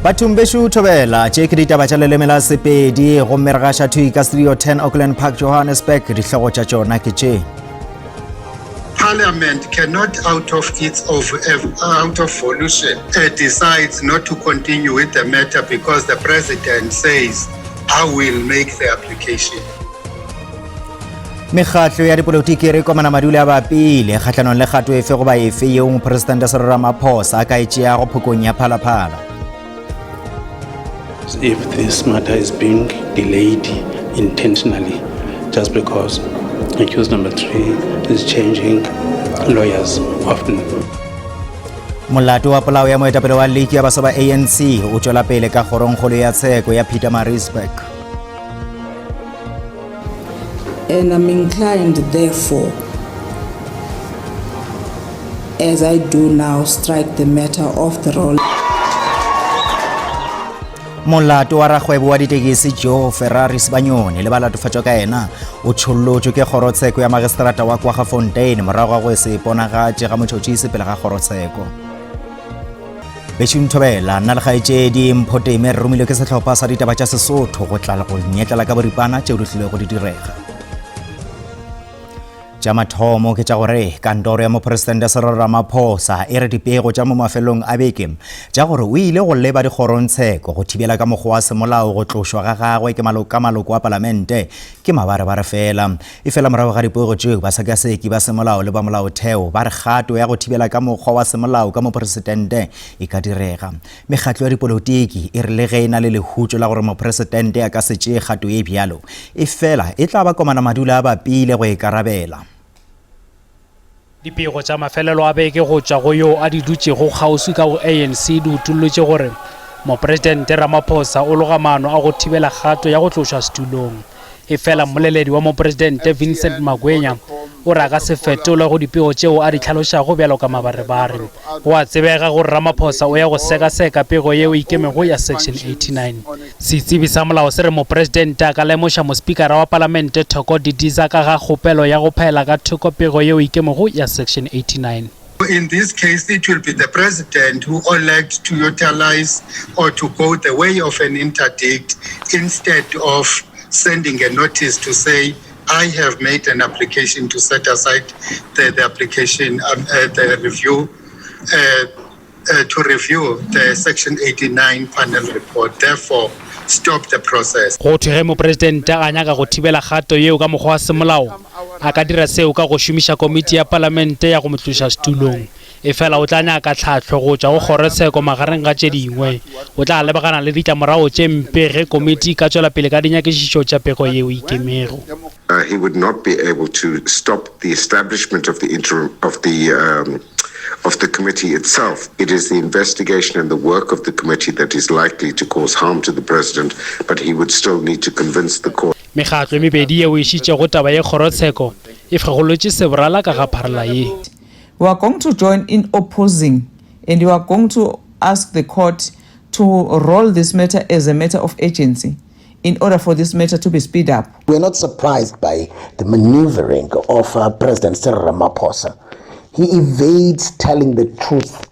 Bathong bešo thobela tše ke ditaba tša leleme la Sepedi gomme re gaša thwi ka studio 10 Auckland Park Johannesburg dihlogo tša tšona ke tše. Parliament cannot out of its of, out of volition uh, decides not to continue with the matter because the president says I will make the application. Mekgatlo ya dipolotiki e re komana madule a bapile kgahlanong le kgato efe goba efe yeo mopresidente Cyril Ramaphosa a ka e tšeago phokong ya Phalaphala. If this matter is being delayed intentionally just because accused number 3 is changing lawyers often. Molato wa polao ya moetapele wa liki ya baswa ba ANC o tšwela pele ka kgorongkgolo ya tsheko ya Pietermaritzburg. And I'm inclined, therefore, as I do now, strike the matter off the roll. Molato wa rakgwebo wa ditekesi Joe Ferrari Sibanyoni le balatofatšwa ka yena o tšhollotšwe ke kgorotsheko ya magistrata wa Kwaggafontein morago ga go se iponagatše ga motšhotšhisi pele ga kgorotsheko. Bešung Thobela, nna le kgaetšedi Mphoteme re romilwe ke sehlopha sa ditaba tša Sesotho go tla go nyetlela ka boripana tšeo di tlilego di direga. Tša mathomo ke tša gore kantoro ya mopresidente Cyril Ramaphosa e re dipego tša mo mafelong a beke tša gore o ile go leba dikgorongtsheko go thibela ka mokgwa wa semolao go tlošwa ga gagwe ke maloko ka maloko a palamente ke mabarebare fela. Efela morago ga dipego tšeo, basekaseki ba semolao le ba molaotheo ba re kgato ya go thibela ka mokgwa wa semolao ka mopresidente e ka direga. Mekgatlo ya dipolotiki e re le ge e na le lehutšo la gore mopresidente a ka se tšee kgato ye bjalo, efela e tla ba komana madula a bapile go e karabela. Dipego tša mafelelo a beke go tšwa go yo a di dutšego kgauswi ka go ANC di utollotše gore Mopresidente Ramaphosa o loga maano a go thibela kgato ya go tlošwa setulong. Efela mmoleledi wa Mopresidente Vincent Magwenya o re a ka se fetolwe go dipego tšeo a di hlalošago bjalo ka mabarebare. Go a tsebega gore Ramaphosa o ya go sekaseka pego yeo e ikemego ya Section 89. Setsebi sa molao se re mopresidente a ka lemoša mospikara wa palamente Thoko Didiza ka ga kgopelo ya go phaela ka thoko pego yeo e ikemego ya Section 89. In this case, it will be the president who elects to utilize or to go the way of an interdict instead of sending a notice to say, I have made an application to set aside the, the application, um, uh, the review, uh, uh, to review the Section 89 panel report. Therefore, stop the process. Go thwe ge mopresidente a nyaka go thibela kgato yeo ka mokgwa wa semolao, a ka dira seo ka go šomiša komiti ya palamente ya go mo tloša setulong. Efela o tla nyaka tlhahlo go tšwa go kgorotsheko magareng ga tše dingwe. O tla lebagana le ditlamorago tše mpe ge komiti e ka tšwela pele ka dinyakišišo tša pego yeo e ikemego. Uh, he would not be able to stop the establishment of the interim of the um, of the committee itself. It is the investigation and the work of the committee that is likely to cause harm to the president, but he would still need to convince the court. Mekgatlo e mebedi yeo e išitšego taba ye kgorotsheko e fegolotše seborala ka ga pharela ye. We are going to join in opposing and we are going to ask the court to roll this matter as a matter of urgency in order for this matter to be speed up. We are not surprised by the maneuvering of uh, President Cyril Ramaphosa. He evades telling the truth.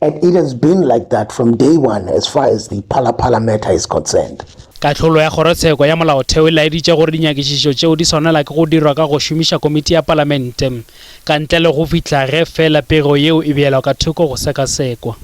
And it has been like that from day one as far as the Phala Phala matter is concerned. Kahlolo ya Kgorotsheko ya Molaotheo e laeditše gore dinyakišišo tšeo di swanela ke go dirwa ka go šomiša komiti ya Palamente, ka ntle le go fihla ge feela pego yeo e beelwa ka thoko go sekasekwa.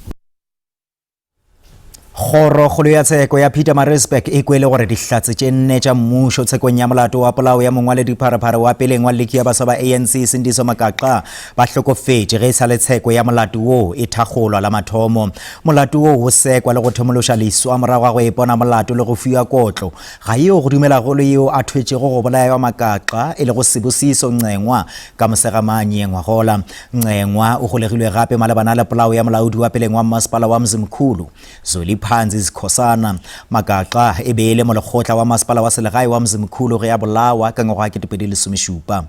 Kgorokgolo ya tsheko ya Pietermaritzburg e kwele gore dihlatse tše nne tša mmušo tshekong ya molato wa polao ya mongwaledipharephare wa peleng wa liki ya baswa ba ANC Sindiso Magaqa ba hlokofetše ge e sa le tsheko ya molato wo e thakgolwa la mathomo. Molato wo o sekwa le go thomološa leswa morago ga go ipona molato le go fiwa kotlo ga yeo go dumelago le yo a thwetšego go bolaya Magaqa e lego Sibusiso Ncengwa ka Mosegamanye ngwagola. Ncengwa o golegilwe gape malebana le polao ya molaodi wa peleng wa mmasepala wa Mzimkhulu, Zweliphanzi Sikhosana. Magaqa e be e le molekgotla wa masepala wa selegae wa Mzimkhulu ge a bolawa ka ngwaga wa 2017.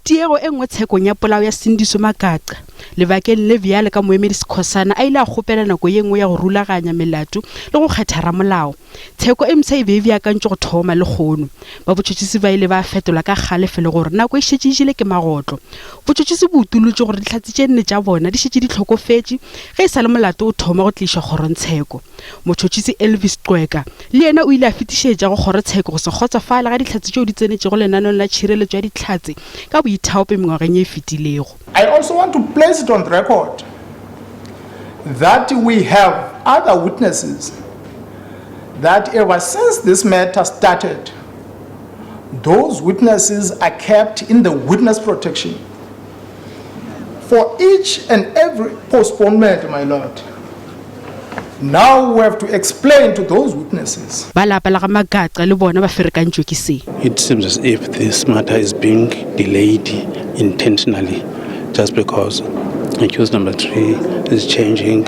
Tiego e nngwe tshekong ya polao ya Sindiso Magaqa lebakeng le bjale ka moemedi Skhosana a ile a kgopela nako ye nngwe ya go rulaganya melato le go kgetha ramolao. Tsheko e mpsha e be e beakantšwe go thoma lehono. Ba botšhotšhisi ba ile ba fetola ka kgalefo le gore nako e šetše e jele ke magotlo. Botšhotšhisi bo utolotše gore dihlatse tše nne tša bona di šetše di hlokofetše ge e sa le molato o thoma go tlišwa kgorongtsheko. Motšhotšhisi Elvis Qweka le yena o ile a fetišetša go kgorotsheko go se kgotsofale ga dihlatse tšeo di tsenetšego lenaneong la tšhireletšo ya dihlatse ka boithaopo mengwageng ye e fetilego. I also want to place it on record that we have other witnesses that ever since this matter started, those witnesses are kept in the witness protection. For each and every postponement, my lord, now we have to explain to those witnesses. Ba lapa la ga Magaqa le bona ba ferekantšwe ke se. It seems as if this matter is being delayed intentionally just because accused number 3 is changing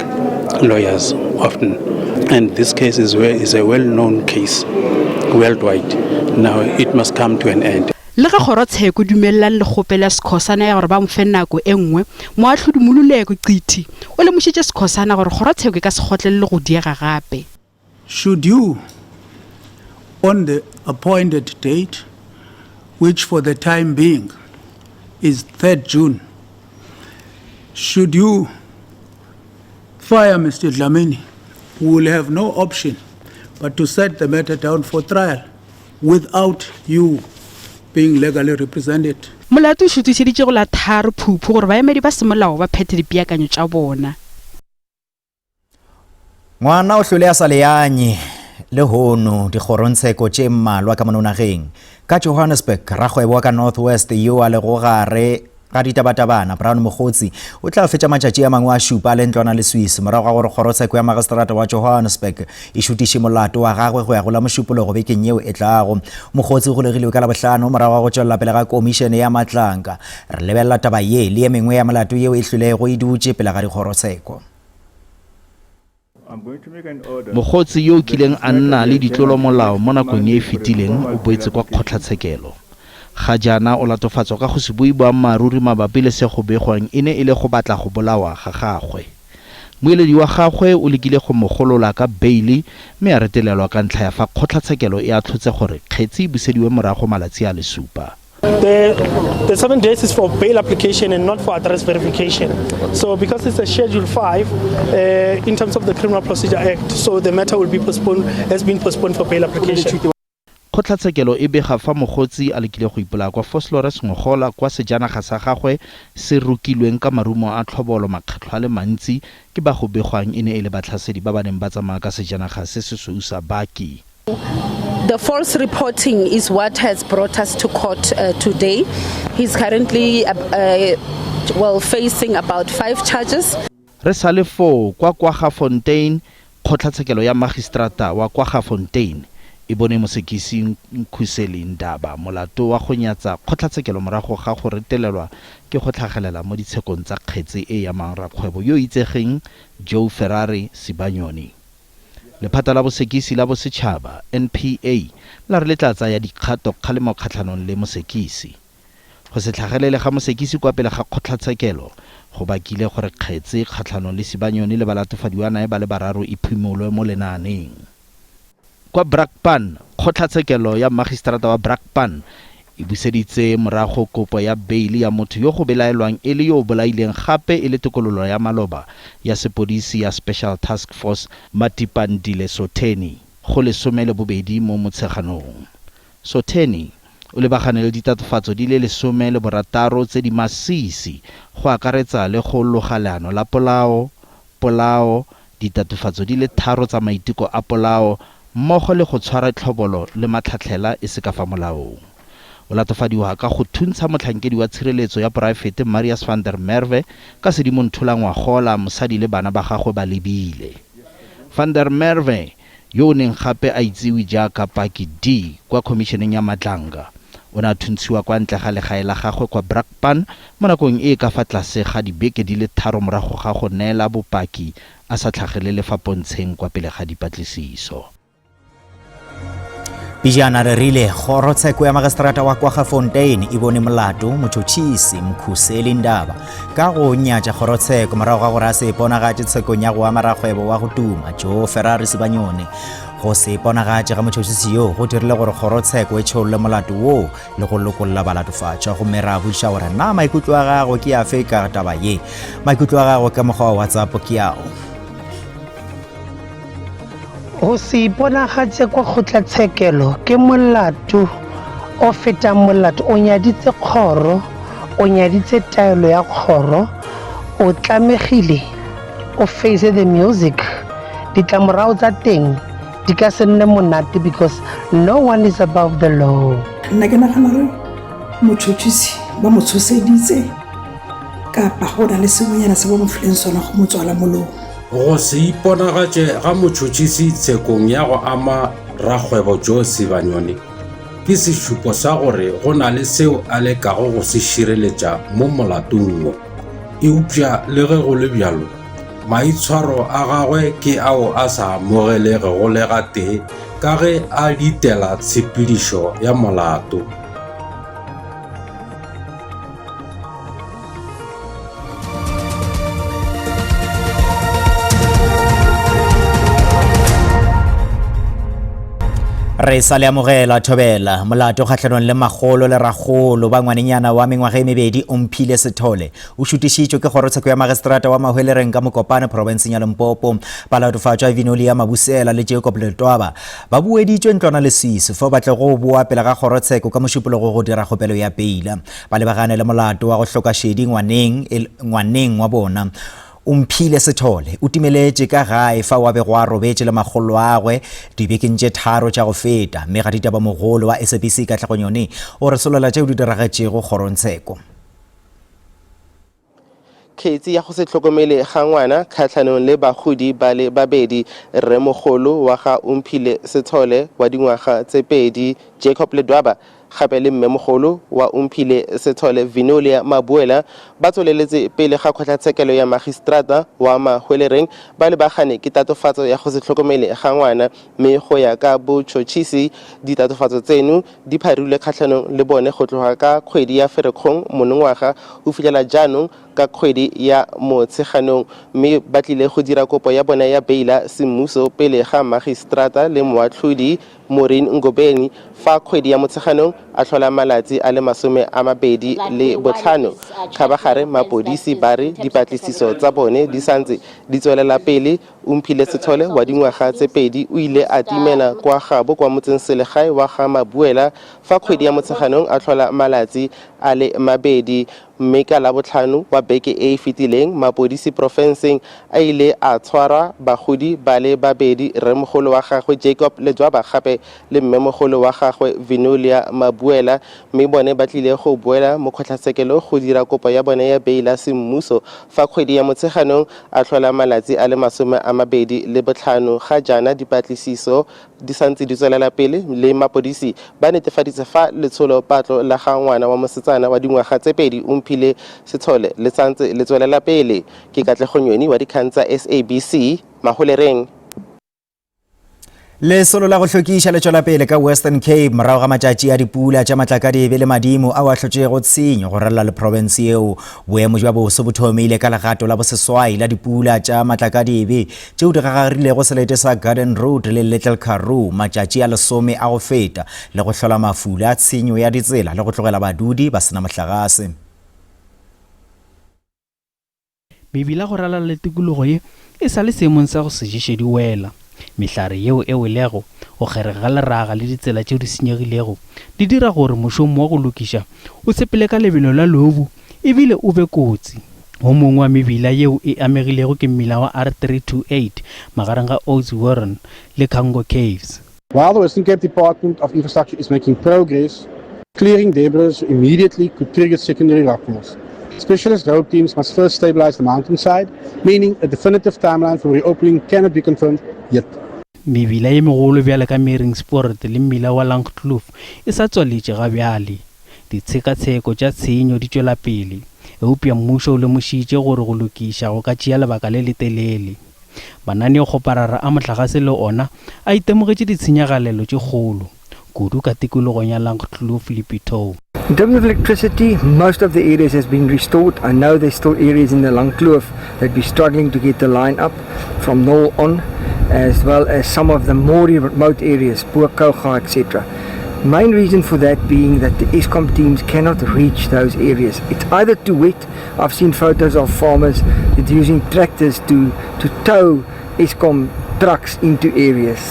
lawyers often. And this case is, where, is a well-known case worldwide. Now it must come to an end. Le ge kgorotsheko e dumelelane le kgopelo ya Skhosana ya gore ba mo fe nako e nngwe, moahlodi Moluleko Qithi o lemošitše Skhosana gore kgorotsheko e ka se kgotlelele go diega gape. Should you, on the appointed date, which for the time being is 3rd June, should you fire Mr. Dlamini, we will have no option but to set the matter down for trial without you being legally represented. Molato o šutišeditše go la tharo Phuphu gore baemedi ba semolao ba phethe dipeakanyo tša bona. Ngwana o hlole a sa leanye lehono dikgorongtsheko tše mmalwa ka mono nageng. Ka Johannesburg, rakgwebo wa ka North West yo a lego gare ga ditabatabana Brown Mogotsi o tla fetša matšatši a mangwe a šupa a le ntlwana leswiswi morago ga gore kgorotsheko ya magistrata wa Johannesburg e šutiše molato wa gagwe go ya go la Mošupologo bekeng yeo e tlago. Mogotsi o golegilwe ka Labohlano morago ga go tšwelela pele ga komišene ya Matlanka. Re lebelela taba ye le ye mengwe ya melato yeo e hlwilego e dutše pele ga dikgorotsheko. Mogotsi yo o kileng a nna le ditlolomolao mo nakong e e fetileng o boetse kwa kgotlatshekelo. Ga jaana o latofatswa ka go se bue boammaaruri mabapi le se go begwang e ne e le go batla go bolawa ga gagwe. Mmueledi wa gagwe o lekile go mo golola ka beili mme a retelelwa ka ntlha ya fa kgotlatshekelo e atlhotse gore kgetsi e busediwe morago malatsi a le supa. The, the seven days is for bail application and not for address verification. So because it's a Schedule 5 uh, in terms of the Criminal Procedure Act, so the matter will be postponed, has been postponed for bail application. Kgotlatshekelo e bega fa Mogotsi a lekile go ipolaya kwa Vosloorus ngogola kwa sejanaga sa gagwe se rokilweng ka marumo a tlhobolo makgetlho a le mantsi ke ba go begwang e ne e le batlhasedi ba ba neng ba tsamaya ka sejanaga se sesweu sa baki. The false reporting is what has brought us to court uh, today. He's currently uh, uh, well facing about five charges. Re sa le foo kwa Kwaggafontein, kgotlatshekelo ya magistrata wa Kwaggafontein e bone mosekisi Nkhuseli Ndaba molato wa go nyatsa kgotlatshekelo morago ga go retelelwa ke go tlhagelela mo ditshekong tsa kgetse e e amang rakgwebo yo o itsegeng Joe Ferrari Sibanyoni. Lephata la Bosekisi la Bosetšhaba, NPA, la re le tla tsaya dikgato kgalemo kgatlhanong le mosekisi. Go se tlhagelele ga mosekisi kwa pele ga kgotlatshekelo go bakile gore kgetse kgatlhanong le Sibanyoni le balatofadiwa nae ba le bararo e phimolwe mo lenaaneng. Kwa Brakpan, kgotlatshekelo ya mmagiseterata wa Brakpan e buseditse morago kopo ya beili ya motho yo go belaelwang e le yo o bolaileng gape e le tokololo ya maloba ya sepodisi ya Special Task Force Matipandile Sotheni go 12 mo Motsheganong. Sotheni o lebagane le ditatofatso di le 16 tse di masisi go akaretsa le go loga leano la polao, polao, ditatofatso di le tharo tsa maiteko a polao mmogo le go tshwara tlhobolo le matlhatlhela e se ka fa molaong. O latofadiwa ka go thuntsha motlhankedi wa tshireletso ya poraefete Marius van der Merwe ka Sedimonthole ngwagola mosadi le bana ba gagwe ba lebile. Van der Merwe yo o neng gape a itsewe jaaka Paki D kwa Khomišeneng ya Madlanga, o ne a thuntshiwa kwa ntle ga legae la gagwe kwa Brakpan mo nakong e e ka fa tlase ga dibeke di le tharo morago ga go neela bopaki a sa tlhagelele fa pontsheng kwa pele ga dipatlisiso. Pejana re rile kgorotsheko ya magistrata wa Kwaggafontein e bone molato motšhotšhisi Mkhuseli Ndaba ka go nyatša kgorotsheko morago ga gore a se iponagatše tshekong ya go ama rakgwebo wa go tuma Joe Ferrari Sibanyoni. Go se iponagatše ga motšhotšhisi yo go dirile gore kgorotsheko e tšholle molato woo le go lokolla balatofatšwa gomme ra botšiša gore na maikutlo a gago ke afe ka taba ye. Maikutlo a gago ka mokgwa wa WhatsApp ke ao. Go se iponagatše kwa kgotlatshekelo ke molato o fetang molato. O nyaditse kgoro, o nyaditse taelo ya kgoro, o tlamegile o face the music. Ditlamorago tsa teng di ka se nne monate because no one is above the law. Nna ke nagana gore motšhotšhisi ba mo tshoseditse kapa go na le sengwenyana se ba mo fileng sona go mo tswala molomo. Go se iponagatše ga motšhotšhisi tshekong ya go ama rakgwebo Joe Sibanyoni ke sešupo sa gore go na le seo a lekago go se šireletša mo molatong wo. Eupša le ge go le bjalo, maitshwaro a gagwe ke ao a sa amogelegego le gatee ka ge a ditela tshepedišo ya molato. Re sa le amogela thobela molato kgahlanong le magolo le ragolo ba ngwanenyana wa mengwaga e mebedi Omphile Sethole o šutišitšwe ke kgorotsheko ya magistrata wa Mahwelereng ka Mokopane profenseng ya Limpopo. Balatofatšwa Vinolia Mabusela le Jacob Letwaba ba boeditšwe ntlwana leswiswi fao ba tlogo boa pele ga kgorotsheko ka Mošupologo go dira kgopelo ya peila. Ba lebagane le molato wa go hloka šedi ngwaneng, ngwaneng wa bona. Omphile Sethole o timeletše ka gae fao a bego a robetše le makgoloagwe dibekeng tše tharo tša go feta. Mme Gaditaba mogolo wa SABC Katlego Nyoni o re solela tšeo di diragetšego kgorongtsheko. Kgetsi ya go se hlokomele ga ngwana kgahlanong le bagodi ba le babedi, rremogolo wa ga Omphile Sethole wa dingwaga tse pedi, Jacob Ledwaba, gape le mmemogolo wa Omphile Sethole, Vinolia Mabuela, ba tsweleletse pele ga kgotlatshekelo ya magistrata wa Mahwelereng ba lebagane ke tatofatso ya go se hlokomele ga ngwana mme go ya ka botšhotšhisi ditatofatso tseno di pharilwe kgatlhanong le bone go tloga ka kgwedi ya Ferikgong monongwaga go fitlhela jaanong ka kgwedi ya Motsheganong mme ba tlile go dira kopo ya bone ya beila semmuso pele ga magistrata le moatlhodi Maureen Ngobeni fa kgwedi ya Motsheganong a tlhola malatsi a le 25. Kgabagare mapodisi ba re dipatlisiso tsa bone di santse di tswelela pele. Omphile Sethole wa dingwaga tse pedi o ile a timela kwa gabo kwa motseng-selegae wa ga Mabuela fa kgwedi ya Motsheganong a tlhola malatsi a le mabedi. Mme ka Labotlhano wa beke e e fetileng, mapodisi porofenseng a ile a tshwara bagodi ba le babedi, rremogolo wa gagwe Jacob Ledwaba gape le mmemogolo wa gagwe Vinolia Mabuela, mme bone ba tlile go boela mo kgotlatshekelo go dira kopo ya bone ya beila semmuso fa kgwedi ya Motsheganong a tlhola malatsi a le 25. Ga jaana dipatlisiso di santse di tswelela pele le mapodisi ba netefaditse fa letsholo patlo la ga ngwana wa mosetsana wa dingwaga tse pedi Omphile Sethole le santse le tswelela pele. Ke Katlego Nyoni wa dikgang tsa SABC, Maholereng. Lesolo la go hlwekiša le tšwela pele ka Western Cape morago ga matšatši a dipula tša matlakadibe le madimo ao a hlotšego tshenyo go ralala le profense yeo. Boemo bja boso bo thomile ka legato la boseswai la dipula tša matlakadibe tšeo di gagarilego selete sa Garden Road le Little Karoo matšatši a lesome a go feta le go hlola mafula, tshenyo ya ditsela le go tlogela badudi ba se na mohlagase. Mebila go ralala le tikologo ye e sa le seemong sa go se ješe di wela. Mehlare yeo e welego, go kgerega ga leraga le ditsela tšeo di senyegilego di dira gore mošomo wa go lokiša o sepele ka lebelo la leobu e bile o be kotsi. Wo mongwe wa mebila yeo e amegilego ke mmila wa R328 magareng ga Oudtshoorn le Cango Caves. While the Western Cape Department of Infrastructure is making progress, clearing debris immediately could trigger secondary rockfalls. Specialist road teams must first stabilize the mountainside, meaning a definitive timeline for reopening cannot be confirmed yet. Mebila ye megolo bjale ka Meringspoort le mmila wa Langkloof e sa tswaletše ga bjale. Ditshekatsheko tša tshenyo di tšwela pele, eupša mmušo o lemošitše gore go lokiša go ka tšea lebaka le letelele. Mananeokgoparara a mohlagase le ona a itemogetše ditshenyagalelo tše kgolo, kudu ka tikologong ya Langkloof le Bitou. In terms of electricity, most of the areas has been restored. I know there's still areas in the Langkloof that we're struggling to get the line up from Nol on, as well as some of the more remote areas, Boerkouga, etc. Main reason for that being that the Eskom teams cannot reach those areas. It's either too wet. I've seen photos of farmers that using tractors to, to tow Eskom trucks into areas.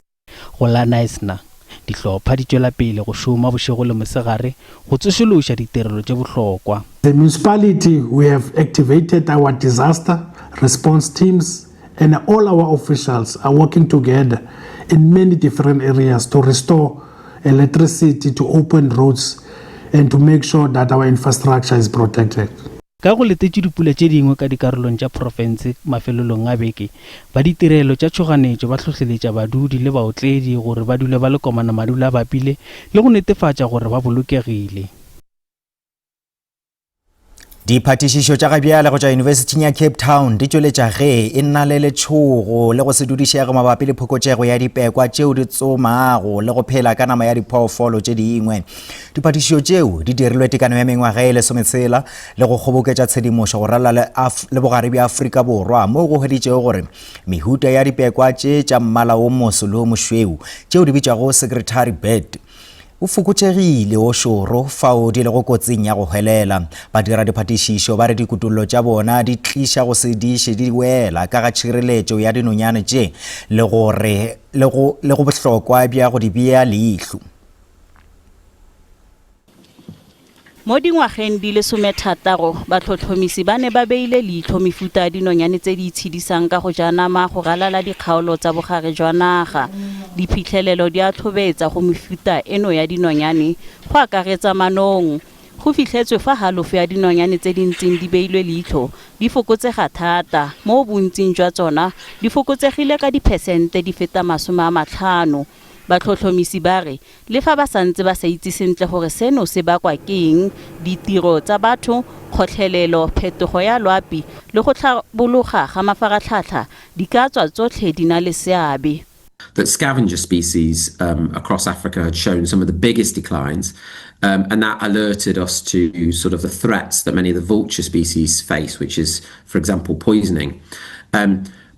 Go la Knysna, dihlopha di tšwela pele go šoma bošego le mosegare go tsošološa ditirelo tše bohlokwa. The municipality, we have activated our disaster response teams and all our officials are working together in many different areas to restore electricity, to open roads and to make sure that our infrastructure is protected. Ka go letetšwe dipula tše dingwe ka dikarolong tša profense mafelelong a beke, ba ditirelo tša tšhoganetšo ba hlohleletša badudi le baotledi gore ba dule ba le komana madula a bapile le go netefatša gore ba bolokegile. Diphatišišo tša gabjale go tšwa Yunibesithing ya Cape Town di tšweletša ge e na le letšhogo le go se dudišege mabapi le phokotšego ya dipekwa tšeo di tsomago le go phela ka nama ya diphoofolo tše dingwe. Diphatišišo tšeo di dirilwe tekano ya mengwaga e lesometshela le go kgoboketša tshedimošo go ralala le bogare bja Afrika Borwa moo go hweditšego gore mehuta ya dipekwa tše tša mmala wo moso le wo mošweu tšeo di bitšwago secretary bird o fokotšegile o šoro fao di lego kotsing ya go hwelela. Badiradiphatišišo ba re dikutollo tša bona di tliša go se diše di wela ka ga tšhireletšo ya dinonyane tše le gore le go le go bohlokwa bja go di bea leihlo. Mo dingwageng di le somethataro, batlhotlhomisi ba ne ba beile leitlho mefuta ya dinonyane tse di itshedisang ka go ja nama go ralala dikgaolo tsa bogare jwa naga. Diphitlhelelo di a tlhobetsa go mefuta eno ya dinonyane, go akaretsa manong. Go fitlhetswe fa halofo ya dinonyane tse di ntseng di beilwe leitlho di fokotsega thata, mo bontsing jwa tsona di fokotsegile ka diphesente di feta 50. Batlhotlhomisi ba re Le fa ba sa ntse ba sa itse sentle gore seno se bakwa ke eng, ditiro tsa batho, kgotlhelelo, phetogo ya loapi le go tlhabologa ga mafaratlhatlha di ka tswa tsotlhe di na le seabe. That scavenger species across Africa had shown some of the biggest declines, and that alerted us to sort of the threats that many of the vulture species face, which is, for example, poisoning.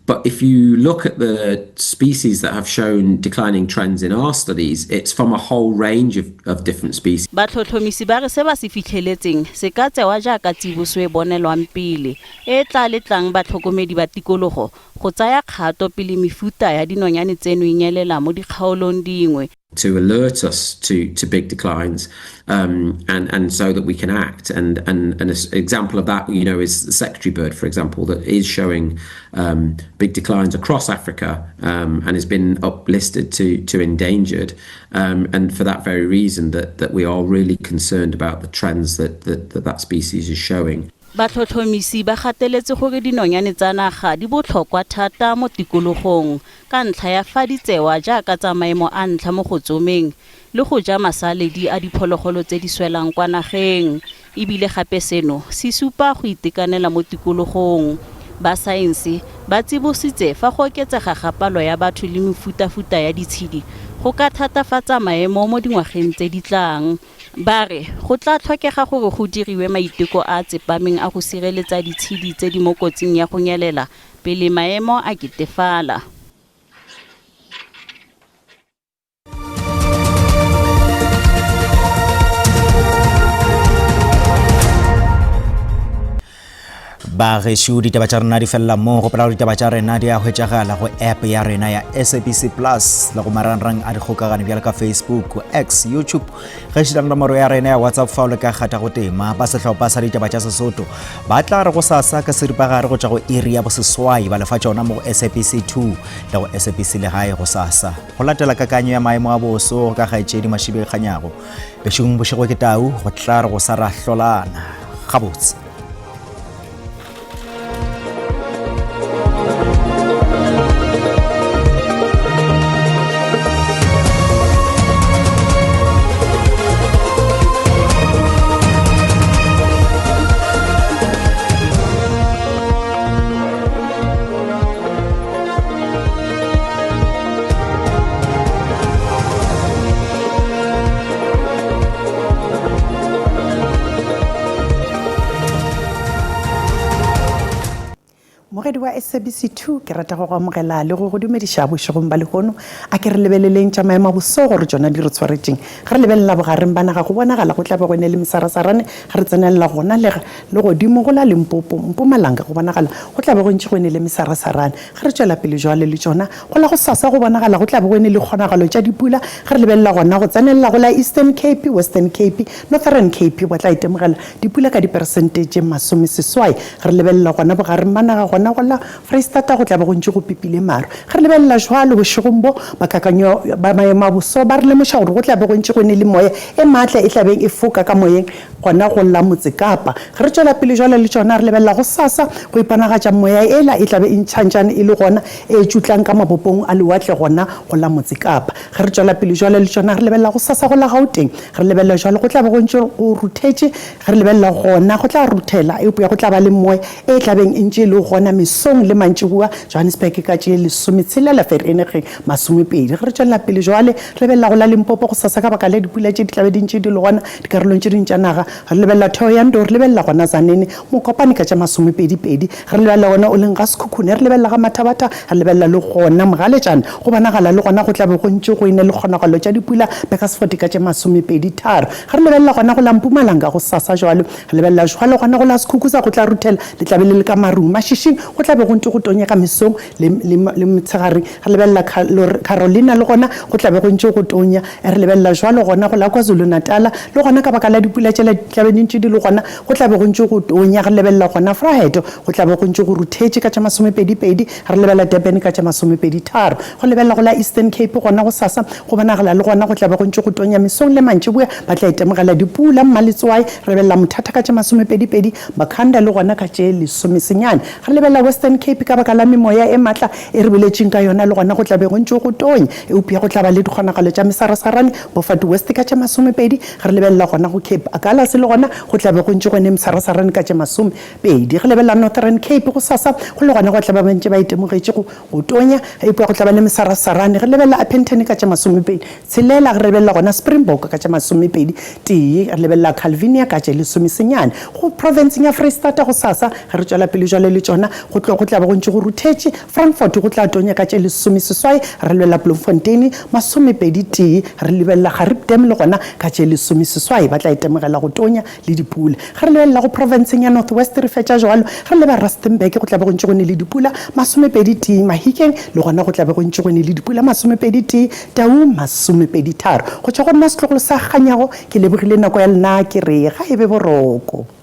But if you look at the species that have shown declining trends in our studies, it's from a whole range of, of different species. Batlhotlhomisi ba re se ba se fitlheletseng se ka tsewa jaaka tsiboso e bonelwang pele e e tla letlang batlhokomedi ba tikologo go tsaya kgato pele mefuta ya dinonyane tseno e nyelela mo dikgaolong dingwe. To alert us to, to big declines um, and, and so that we can act. And, and, and an example of that, you know, is the secretary bird, for example, that is showing um, big declines across Africa um, and has been uplisted to, to endangered. Um, and for that very reason that, that we are really concerned about the trends that that, that, that species is showing. Batlhotlhomisi ba gateletse gore dinonyane tsa naga di botlhokwa thata mo tikologong ka ntlha ya fa di tsewa jaaka tsa maemo a ntlha mo go tsomeng le go ja masaledi a diphologolo tse di swelang kwa nageng e bile gape seno se supa go itekanela mo tikologong. Ba saense ba tsibositse fa go oketsega ga palo ya batho le mefutafuta ya ditshedi go ka thatafatsa maemo mo dingwageng tse di tlang. Ba re go tla tlhokega gore go diriwe maiteko a a tsepameng a go sireletsa ditshedi tse di mo kotsing ya go nyelela pele maemo a ketefala. Bagešo, ditaba tša rena di felela mo. Gopola gore ditaba tša rena di a hwetšagala go app ya rena ya SABC Plus le go marangrang a dikgokagano bjalo ka Facebook, X, YouTube, gaešita le nomoro ya rena ya WhatsApp fa o le ka kgatha go tema. Ba sehlopha sa ditaba tša Sesotho ba tla re go sasa ka seripagare go tšwa go iri ya boseswai ba lefa tšona mo go SABC 2 le go SABC Legae go sasa. Go latela kakanyo ya maemo a boso ka kgaetšedi Mashibe Kganyago. Bešong bošego ke tau go tla re go sa ra hlolana. Gabotse. Mmogedi wa SABC 2, ke rata go go amogela le go go dumediša bošegong ba lehono. A ke re lebeleleng tša maemo a boso gore tšona di re tshwaretšeng. Ge re lebelela bogareng ba naga go bonagala go tla be go ene le mesarasarane ge re tsenelela gona le le godimo go la Limpopo, Mpumalanga go bonagala go tla be go ntše go ene le mesarasarane. Ge re tšwela pele jwale le tšona go la gosasa go bonagala go tla be go ene le kgonagalo tša dipula ge re lebelela gona go tsenelela go la Eastern Cape, Western Cape, Northern Cape ba tla itemogela dipula ka diperesente tše masomeseswai. Ge re lebelela gona bogareng ba naga gona go la Freistata go tla be go ntše go pipile maru. Ge re lebelela jwalo bošegong bo, bakakanyo ba maemo a boso ba re lemoša gore go tla be go ntše go ne le moya e maatla e tla beng e foka ka moyeng gona go la Motse Kapa. Ge re tšwela pele jwalo le tšona re lebelela gosasa go iponagatša moya ela e tla be e ntšhantšane e le gona e tšutlang ka mabopong a lewatle gona go la Motse Kapa. Ge re tšwela pele jwalo le tšona re lebelela gosasa go la Gauteng. Ge re lebelela jwalo go tla be go ntše go ruthetše. Ge re lebelela gona go tla ruthela eupša go tla ba le moya e tla beng e ntše e le gona mesong le mantšiboa Johannesburg ka tše lesometshela Vereeniging masomepedi. Ge re tšwelela pele jwale re lebelela go la Limpopo gosasa ka baka la dipula tše di tla be di ntše di le gona dikarolong tše dingwe tša naga. Re lebelela Thohoyandou, re lebelela gona Tzaneen, Mokopane ka tše masomepedipedi. Re lebelela gona o leng ga Sekhukhune, re lebelela ga Mathabatha, re lebelela le gona Mogaletšane. Go bonagala le gona go tla be go ntše go e-na le kgonagalo tša dipula Burgersfort ka tše masomepedi-tharo. Ge re lebelela gona go la Mpumalanga gosasa jwalo, re lebelela jwalo gona go la Skukuza go tla ruthela, le tla be le le ka marung. Mashishing go tla be go ntše go tonyega mesong le, le, le motshegareng. Re lebelela Carolina le gona go tla be go ntše go tonya. Re lebelela jwalo gona go la KwaZulu-Natala le gona ka baka la dipula tšela di tla be di ntše di le gona go tla be go ntše go tonya. Re lebelela gona Vryheid go tla be go ntše go ruthetše ka tša masomepedi-pedi. Re lebelela Durban ka tša masomepedi-tharo. Go lebelela go la Eastern Cape gona gosasa go bonagala le gona go tla be go ntše go tonya mesong le mantšiboa ba tla itemogela dipula. Mmaletswai re lebelela Mthatha ka tše masomepedi-pedi, Makhanda le gona ka tše lesomesenyane. Re lebelela Western Cape ka baka la memoya e matla e re boletšeng ka yona, le gona go tla be go ntše go tonya, eupša go tla ba le dikgonagalo tša mesarasarane. Beaufort West ka tše masomepedi, ge re lebelela gona go Cape Agulhas le gona go tla be go ntše go ne mesarasarane ka tše masomepedi. Ge lebelela Northern Cape gosasa go le gona go tla ba ba ntše ba itemogetše go go tonya, eupša go tla ba le mesarasarane. Ge lebelela Upington ka tše masomepedi tshelela, ge re lebelela gona Springbok ka tše masomepedi tee, re lebelela Calvinia ka tše lesomesenyane. Go profenseng ya Freistata gosasa, ge re tšwela pele jwale le tšona, go tlo go tla be go ntše go ruthetše. Frankfort go tla tonya ka tše lesomeseswai, re lebelela Bloemfontein masomepedi tee, re lebelela Gariep Dam le gona ka tše lesomeseswai, ba tla itemogela go tonya le dipula. Ge re lebelela go profenseng ya North West re fetša jwalo, re leba Rustenburg go tla be go ntše go ne le dipula masomepedi tee, Mahikeng le gona go tla be go ntše go ne le dipula masomepedi tee, Taung masomepedi tharo. Go tšwa go nna setlogolo sa Kganyago ke lebogile nako ya lena ke re ga e be boroko.